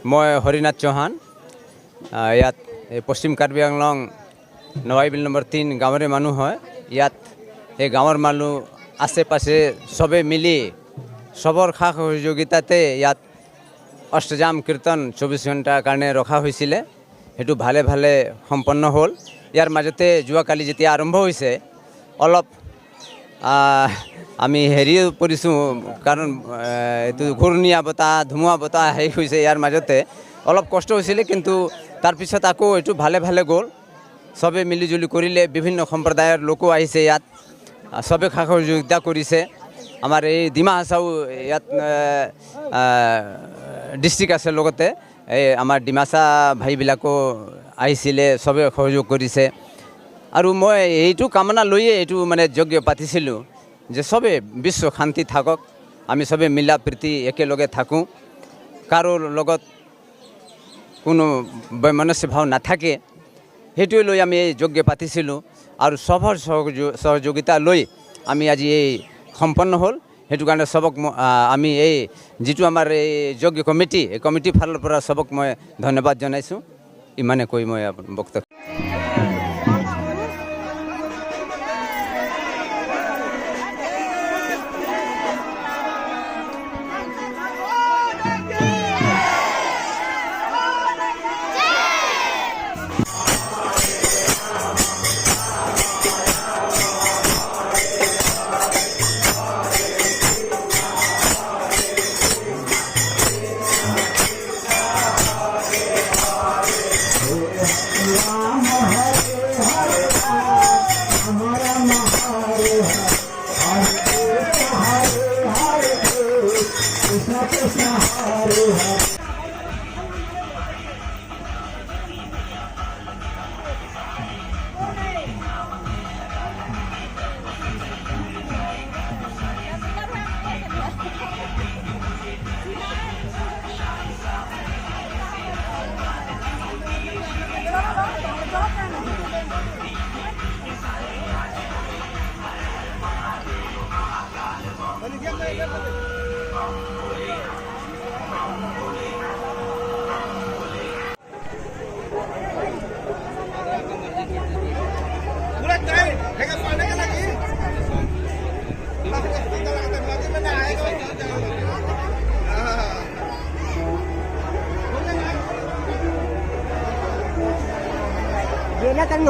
মই হৰিনাথ চৌহান, ইয়াত পশ্চিম কাৰ্বি আংলং নৱাইবিল নম্বৰ 3 গাঁৱৰে মানুহ হয়। ইয়াত এই গাঁৱৰ মানুহ আশে পাশে চবে মিলি চবৰ সা সহযোগিতাতে ইয়াত অষ্টজাম কীৰ্তন 24 ঘণ্টাৰ কাৰণে ৰখা হৈছিলে। সেইটো ভালে ভালে সম্পন্ন হ'ল। ইয়াৰ মাজতে যোৱাকালি যেতিয়া আৰম্ভ হৈছে অলপ আমি হেৰিও পৰিছোঁ, কাৰণ এইটো ঘূৰ্ণীয়া বতাহ, ধুমুহা বতাহ হেৰি হৈছে। ইয়াৰ মাজতে অলপ কষ্ট হৈছিলে, কিন্তু তাৰপিছত আকৌ এইটো ভালে ভালে গ'ল। চবে মিলিজুলি কৰিলে, বিভিন্ন সম্প্ৰদায়ৰ লোকো আহিছে ইয়াত, চবে সা সহযোগিতা কৰিছে। আমাৰ এই ডিমা হাছাও ইয়াত ডিষ্ট্ৰিক্ট আছে, লগতে এই আমাৰ ডিমাচা ভাইবিলাকো আহিছিলে, চবে সহযোগ কৰিছে। আৰু মই এইটো কামনা লৈয়ে এইটো মানে যজ্ঞ পাতিছিলোঁ যে চবে বিশ্ব শান্তি থাকক, আমি চবে মিলা প্ৰীতি একেলগে থাকোঁ, কাৰো লগত কোনো বৈমনস্য ভাৱ নাথাকে। সেইটোৱে লৈ আমি এই যজ্ঞ পাতিছিলোঁ আৰু চবৰ সহযোগিতা লৈ আমি আজি এই সম্পন্ন হ'ল। সেইটো কাৰণে চবক আমি এই যিটো আমাৰ এই যজ্ঞ কমিটি, এই কমিটিৰ ফালৰ পৰা চবক মই ধন্যবাদ জনাইছোঁ। ইমানে কৈ মই বক্তব্য।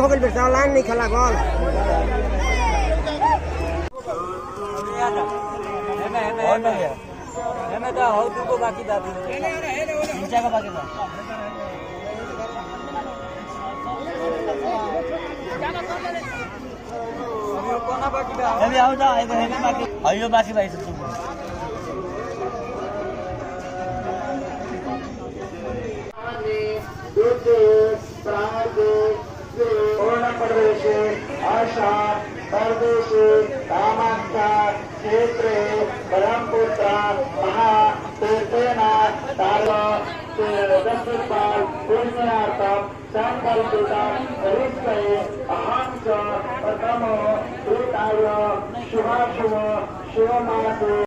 हो गई बेटा, लाइन नहीं खेला गोल। आशा परदेशे कामाख्या क्षेत्रे ब्रह्मपुत्र महातीर्थेन तार पुण्यार्थं संकल्पितं ऋषये अहं च प्रथमो एताय शुभाशुभ शिवमासे।